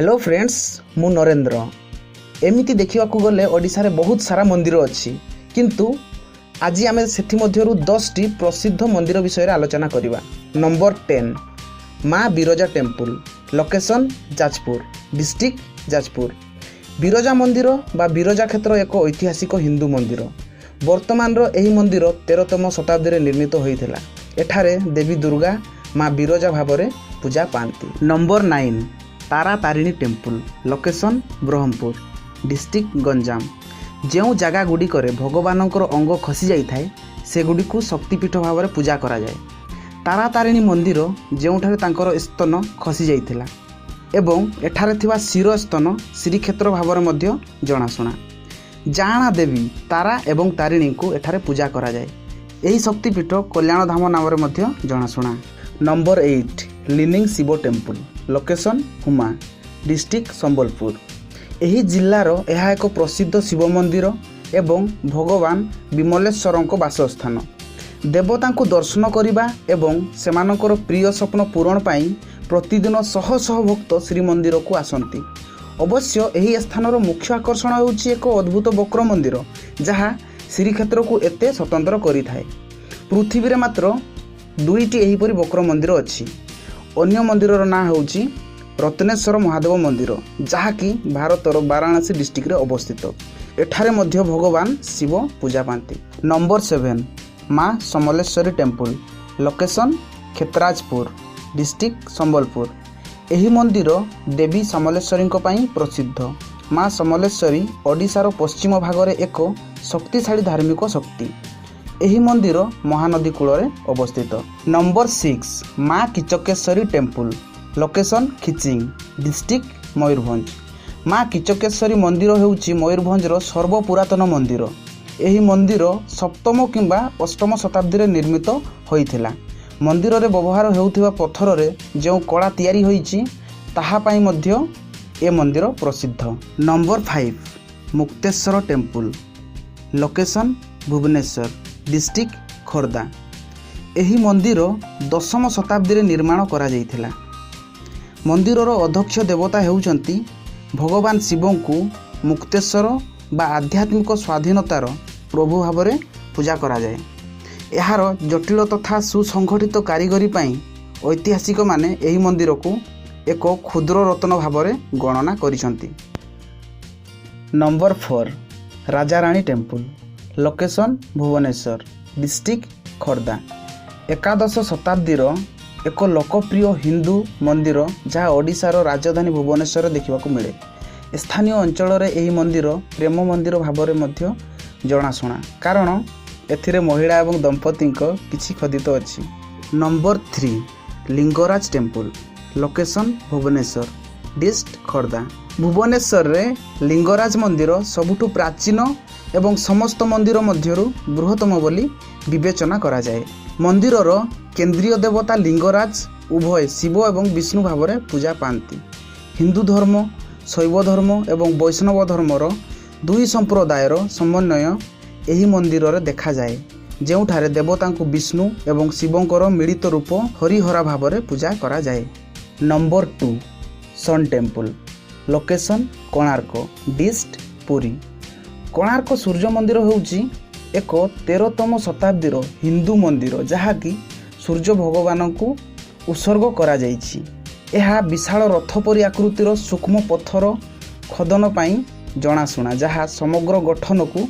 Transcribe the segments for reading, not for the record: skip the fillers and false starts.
Hello friends, ମୁଁ ନରେନ୍ଦ୍ର। ଏମିତି ଦେଖିବାକୁ ଗଲେ ଓଡ଼ିଶାରେ ବହୁତ ସାରା ମନ୍ଦିର ଅଛି, କିନ୍ତୁ ଆଜି ଆମେ ସେଥିମଧ୍ୟରୁ 10ଟି ପ୍ରସିଦ୍ଧ ମନ୍ଦିର ବିଷୟରେ ଆଲୋଚନା କରିବା। ନମ୍ବର 10, ମା Biraja temple, location Jajpur, district Jajpur. Biraja ମନ୍ଦିର ବା ବିରଜା କ୍ଷେତ୍ର ଏକ ଐତିହାସିକ ହିନ୍ଦୁ ମନ୍ଦିର। ବର୍ତ୍ତମାନର ଏହି ମନ୍ଦିର 13ତମ ଶତାବ୍ଦୀରେ ନିର୍ମିତ ହୋଇଥିଲା। ଏଠାରେ ଦେବୀ ଦୁର୍ଗା ମା ବିରଜା ଭାବରେ ପୂଜା ପାଆନ୍ତି। Number 9, Tara Tarini temple, location Brahmapur, district Ganjam. ଯେଉଁ ଜାଗା ଗୁଡ଼ିକରେ ଭଗବାନଙ୍କର ଅଙ୍ଗ ଖସି ଯାଇଥାଏ, ସେଗୁଡ଼ିକୁ ଶକ୍ତିପୀଠ ଭାବରେ ପୂଜା କରାଯାଏ। ତାରା ତାରିଣୀ ମନ୍ଦିର, ଯେଉଁଠାରେ ତାଙ୍କର ସ୍ତନ ଖସି ଯାଇଥିଲା ଏବଂ ଏଠାରେ ଥିବା ଶିର ସ୍ତନ ଶ୍ରୀକ୍ଷେତ୍ର ଭାବରେ ମଧ୍ୟ ଜଣାଶୁଣା। ଯାଆଁଳା ଦେବୀ ତାରା ଏବଂ ତାରିଣୀଙ୍କୁ ଏଠାରେ ପୂଜା କରାଯାଏ। ଏହି ଶକ୍ତିପୀଠ କଲ୍ୟାଣଧାମ ନାମରେ ମଧ୍ୟ ଜଣାଶୁଣା। Number 8, leaning Shiva temple, location Huma, district Sambalpur. ଏହି ଜିଲ୍ଲାର ଏହା ଏକ ପ୍ରସିଦ୍ଧ ଶିବ ମନ୍ଦିର ଏବଂ ଭଗବାନ ବିମଲେଶ୍ୱରଙ୍କ ବାସସ୍ଥାନ। ଦେବତାଙ୍କୁ ଦର୍ଶନ କରିବା ଏବଂ ସେମାନଙ୍କର ପ୍ରିୟ ସ୍ୱପ୍ନ ପୂରଣ ପାଇଁ ପ୍ରତିଦିନ ଶହ ଶହ ଭକ୍ତ ଶ୍ରୀମନ୍ଦିରକୁ ଆସନ୍ତି। ଅବଶ୍ୟ ଏହି ସ୍ଥାନର ମୁଖ୍ୟ ଆକର୍ଷଣ ହେଉଛି ଏକ ଅଦ୍ଭୁତ ବକ୍ର ମନ୍ଦିର, ଯାହା ଶ୍ରୀକ୍ଷେତ୍ରକୁ ଏତେ ସ୍ୱତନ୍ତ୍ର କରିଥାଏ। ପୃଥିବୀରେ ମାତ୍ର ଦୁଇଟି ଏହିପରି ବକ୍ର ମନ୍ଦିର ଅଛି। ଅନ୍ୟ ମନ୍ଦିରର ନାଁ ହେଉଛି ରତ୍ନେଶ୍ୱର ମହାଦେବ ମନ୍ଦିର, ଯାହାକି ଭାରତର ବାରାଣାସୀ ଡିଷ୍ଟ୍ରିକ୍ଟରେ ଅବସ୍ଥିତ। ଏଠାରେ ମଧ୍ୟ ଭଗବାନ ଶିବ ପୂଜା ପାଆନ୍ତି। ନମ୍ବର 7, ମା Samaleswari temple, location Kshetrajpur, district Sambalpur. ଏହି ମନ୍ଦିର ଦେବୀ ସମଲେଶ୍ୱରୀଙ୍କ ପାଇଁ ପ୍ରସିଦ୍ଧ। ମା ସମଲେଶ୍ୱରୀ ଓଡ଼ିଶାର ପଶ୍ଚିମ ଭାଗରେ ଏକ ଶକ୍ତିଶାଳୀ ଧାର୍ମିକ ଶକ୍ତି। ଏହି ମନ୍ଦିର ମହାନଦୀ କୂଳରେ ଅବସ୍ଥିତ। ନମ୍ବର 6, ମା Kichakeswari temple, location Khiching, district Mayurbhanj. ମା କିଚକେଶ୍ୱରୀ ମନ୍ଦିର ହେଉଛି ମୟୂରଭଞ୍ଜର ସର୍ବପୁରାତନ ମନ୍ଦିର। ଏହି ମନ୍ଦିର ସପ୍ତମ କିମ୍ବା ଅଷ୍ଟମ ଶତାବ୍ଦୀରେ ନିର୍ମିତ ହୋଇଥିଲା। ମନ୍ଦିରରେ ବ୍ୟବହାର ହେଉଥିବା ପଥରରେ ଯେଉଁ କଳା ତିଆରି ହୋଇଛି, ତାହା ପାଇଁ ମଧ୍ୟ ଏ ମନ୍ଦିର ପ୍ରସିଦ୍ଧ। Number 5, Mukteshwar temple, location Bhubaneswar, district Khordha. ଏହି ମନ୍ଦିର ଦଶମ ଶତାବ୍ଦୀରେ ନିର୍ମାଣ କରାଯାଇଥିଲା। ମନ୍ଦିରର ଅଧ୍ୟକ୍ଷ ଦେବତା ହେଉଛନ୍ତି ଭଗବାନ ଶିବଙ୍କୁ ମୁକ୍ତେଶ୍ୱର ବା ଆଧ୍ୟାତ୍ମିକ ସ୍ୱାଧୀନତାର ପ୍ରଭୁ ଭାବରେ ପୂଜା କରାଯାଏ। ଏହାର ଜଟିଳ ତଥା ସୁସଂଗଠିତ କାରିଗରୀ ପାଇଁ ଐତିହାସିକମାନେ ଏହି ମନ୍ଦିରକୁ ଏକ କ୍ଷୁଦ୍ର ରତ୍ନ ଭାବରେ ଗଣନା କରିଛନ୍ତି। Number 4, Rajarani temple, location Bhubaneswar, district Khordha. ଏକାଦଶ ଶତାବ୍ଦୀର ଏକ ଲୋକପ୍ରିୟ ହିନ୍ଦୁ ମନ୍ଦିର, ଯାହା ଓଡ଼ିଶାର ରାଜଧାନୀ ଭୁବନେଶ୍ୱରରେ ଦେଖିବାକୁ ମିଳେ। ସ୍ଥାନୀୟ ଅଞ୍ଚଳରେ ଏହି ମନ୍ଦିର ପ୍ରେମ ମନ୍ଦିର ଭାବରେ ମଧ୍ୟ ଜଣାଶୁଣା, କାରଣ ଏଥିରେ ମହିଳା ଏବଂ ଦମ୍ପତିଙ୍କ କିଛି ଖୋଦିତ ଅଛି। Number 3, Lingaraj temple, location Bhubaneswar, dist Khordha. ଭୁବନେଶ୍ୱରରେ ଲିଙ୍ଗରାଜ ମନ୍ଦିର ସବୁଠୁ ପ୍ରାଚୀନ ଏବଂ ସମସ୍ତ ମନ୍ଦିର ମଧ୍ୟରୁ ବୃହତ୍ତମ ବୋଲି ବିବେଚନା କରାଯାଏ। ମନ୍ଦିରର କେନ୍ଦ୍ରୀୟ ଦେବତା ଲିଙ୍ଗରାଜ ଉଭୟ ଶିବ ଏବଂ ବିଷ୍ଣୁ ଭାବରେ ପୂଜା ପାଆନ୍ତି। ହିନ୍ଦୁ ଧର୍ମ, ଶୈବ ଧର୍ମ ଏବଂ ବୈଷ୍ଣବ ଧର୍ମର ଦୁଇ ସମ୍ପ୍ରଦାୟର ସମନ୍ୱୟ ଏହି ମନ୍ଦିରରେ ଦେଖାଯାଏ, ଯେଉଁଠାରେ ଦେବତାଙ୍କୁ ବିଷ୍ଣୁ ଏବଂ ଶିବଙ୍କର ମିଳିତ ରୂପ ହରିହରା ଭାବରେ ପୂଜା କରାଯାଏ। Number 2, sun temple, location Konark, dist Puri. Konark ସୂର୍ଯ୍ୟ ମନ୍ଦିର ହେଉଛି ଏକ 13ତମ ଶତାବ୍ଦୀର ହିନ୍ଦୁ ମନ୍ଦିର, ଯାହାକି ସୂର୍ଯ୍ୟ ଭଗବାନଙ୍କୁ ଉତ୍ସର୍ଗ କରାଯାଇଛି। ଏହା ବିଶାଳ ରଥ ପରି ଆକୃତିର ସୂକ୍ଷ୍ମ ପଥର ଖୋଦନ ପାଇଁ ଜଣାଶୁଣା, ଯାହା ସମଗ୍ର ଗଠନକୁ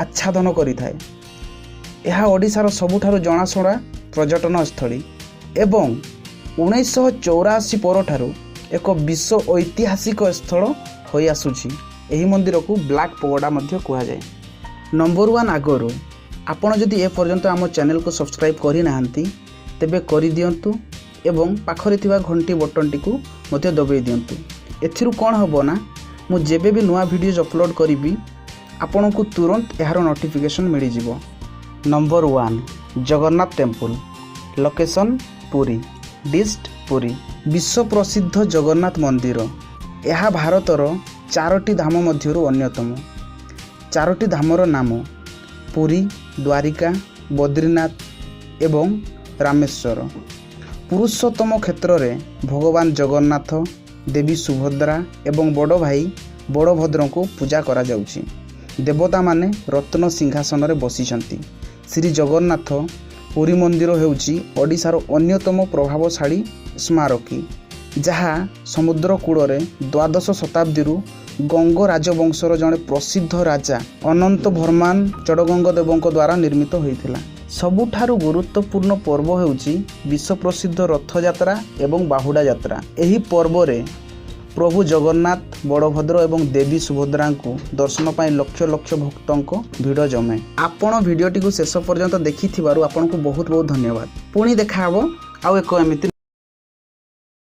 ଆଚ୍ଛାଦନ କରିଥାଏ। ଏହା ଓଡ଼ିଶାର ସବୁଠାରୁ ଜଣାଶୁଣା ପର୍ଯ୍ୟଟନ ସ୍ଥଳୀ ଏବଂ 1984 ପରଠାରୁ ଏକ ବିଶ୍ୱ ଐତିହାସିକ ସ୍ଥଳ ହୋଇଆସୁଛି। ଏହି ମନ୍ଦିରକୁ ବ୍ଲାକ୍ ପଗୋଡ଼ା ମଧ୍ୟ କୁହାଯାଏ। ନମ୍ବର 1 ଆଗରୁ ଆପଣ ଯଦି ଏପର୍ଯ୍ୟନ୍ତ ଆମ ଚ୍ୟାନେଲକୁ ସବସ୍କ୍ରାଇବ୍ କରିନାହାନ୍ତି, ତେବେ କରିଦିଅନ୍ତୁ ଏବଂ ପାଖରେ ଥିବା ଘଣ୍ଟି ବଟନଟିକୁ ମଧ୍ୟ ଦବାଇ ଦିଅନ୍ତୁ। ଏଥିରୁ କ'ଣ ହେବ ନା, ମୁଁ ଯେବେ ବି ନୂଆ ଭିଡ଼ିଓଜ୍ ଅପଲୋଡ଼ କରିବି, ଆପଣଙ୍କୁ ତୁରନ୍ତ ଏହାର ନୋଟିଫିକେସନ୍ ମିଳିଯିବ। Number 1, Jagannath temple, location Puri, dist Puri. ବିଶ୍ୱ ପ୍ରସିଦ୍ଧ ଜଗନ୍ନାଥ ମନ୍ଦିର। ଏହା ଭାରତର ଚାରୋଟି ଧାମ ମଧ୍ୟରୁ ଅନ୍ୟତମ। ଚାରୋଟି ଧାମର ନାମ ପୁରୀ, ଦ୍ୱାରିକା, ବଦ୍ରିନାଥ ଏବଂ ରାମେଶ୍ୱର। ପୁରୁଷୋତ୍ତମ କ୍ଷେତ୍ରରେ ଭଗବାନ ଜଗନ୍ନାଥ ଦେବୀ ସୁଭଦ୍ରା ଏବଂ ବଡ଼ ଭାଇ ବଳଭଦ୍ରଙ୍କୁ ପୂଜା କରାଯାଉଛି। ଦେବତାମାନେ ରତ୍ନ ସିଂହାସନରେ ବସିଛନ୍ତି। ଶ୍ରୀ ଜଗନ୍ନାଥ ପୁରୀ ମନ୍ଦିର ହେଉଛି ଓଡ଼ିଶାର ଅନ୍ୟତମ ପ୍ରଭାବଶାଳୀ ସ୍ମାରକୀ, ଯାହା ସମୁଦ୍ର କୂଳରେ ଦ୍ୱାଦଶ ଶତାବ୍ଦୀରୁ ଗଙ୍ଗ ରାଜବଂଶର ଜଣେ ପ୍ରସିଦ୍ଧ ରାଜା ଅନନ୍ତ ବର୍ମାନ ଚୋଡ଼ଗଙ୍ଗ ଦେବଙ୍କ ଦ୍ୱାରା ନିର୍ମିତ ହୋଇଥିଲା। ସବୁଠାରୁ ଗୁରୁତ୍ୱପୂର୍ଣ୍ଣ ପର୍ବ ହେଉଛି ବିଶ୍ୱପ୍ରସିଦ୍ଧ ରଥଯାତ୍ରା ଏବଂ ବାହୁଡ଼ା ଯାତ୍ରା। ଏହି ପର୍ବରେ ପ୍ରଭୁ ଜଗନ୍ନାଥ, ବଳଭଦ୍ର ଏବଂ ଦେବୀ ସୁଭଦ୍ରାଙ୍କୁ ଦର୍ଶନ ପାଇଁ ଲକ୍ଷ ଲକ୍ଷ ଭକ୍ତଙ୍କ ଭିଡ଼ ଜମେ। ଆପଣ ଭିଡ଼ିଓଟିକୁ ଶେଷ ପର୍ଯ୍ୟନ୍ତ ଦେଖିଥିବାରୁ ଆପଣଙ୍କୁ ବହୁତ ବହୁତ ଧନ୍ୟବାଦ। ପୁଣି ଦେଖାହେବ ଆଉ ଏକ ଏମିତି